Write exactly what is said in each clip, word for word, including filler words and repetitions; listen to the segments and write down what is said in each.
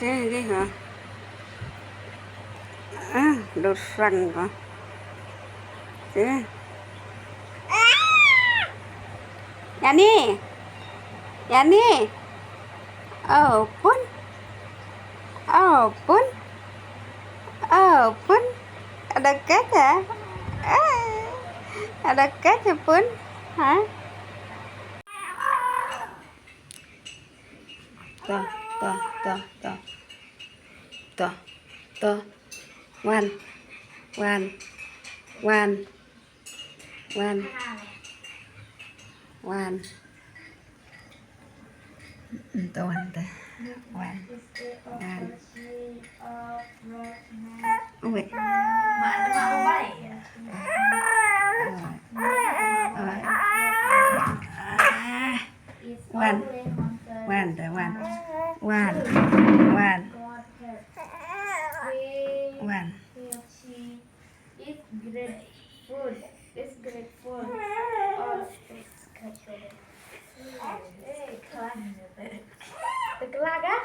Te, te, ha. Ah, dur sang ko. Te. Yani. Yani. Oh, Pun. Oh, Pun. Oh, Pun. Ada kaca. Ah. Ada kaca, Pun. Ha? To, to, to, to. To, to. Wan. Wan. Wan. Wan. Wan. Mm, to wan te. Wan. Wan. Wait. Wan. Wan te, wan. Wan. Wan. Wan. Is grateful. Is grateful. Or is grateful. Eh, kelang. Kelang, ah?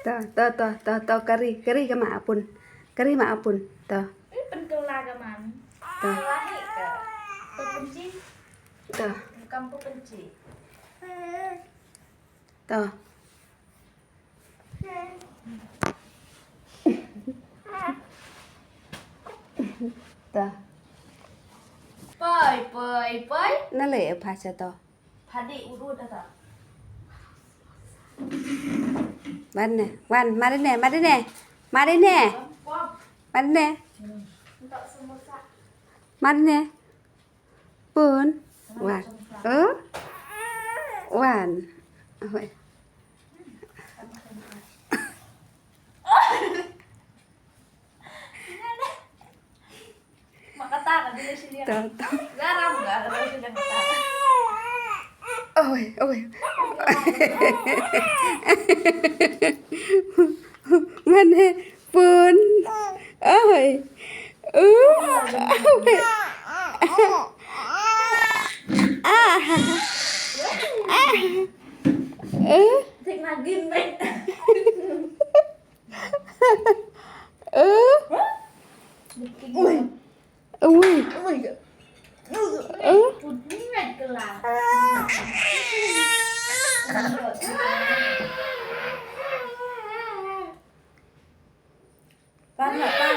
To, to, to, to, to, kari, kari ka ma a Pun. Kari ma a Pun. To. Eh, pynkylla ka man. To. Lahi ka. Pynci. To. Bukan pynci. To. To. Poi, poi, poi. Na le e pha cha to. Phadi udu da ta. Wan ne, wan, mari ne, mari ne. Mari ne. Pop, pop. Mari ne. Hmm. Untuk samosa. Mari ne. Pun. Wan. Oh. Wan. Oh. Mak kata ka dulu sini. To, to. Garam, garam sini kata. Oi, oi. Mane Pun. Oi. Uh, oi. Ah. Ah. Uh. Tik nagin, men. Eh? Ui. Ui. Eh? Pan, pan.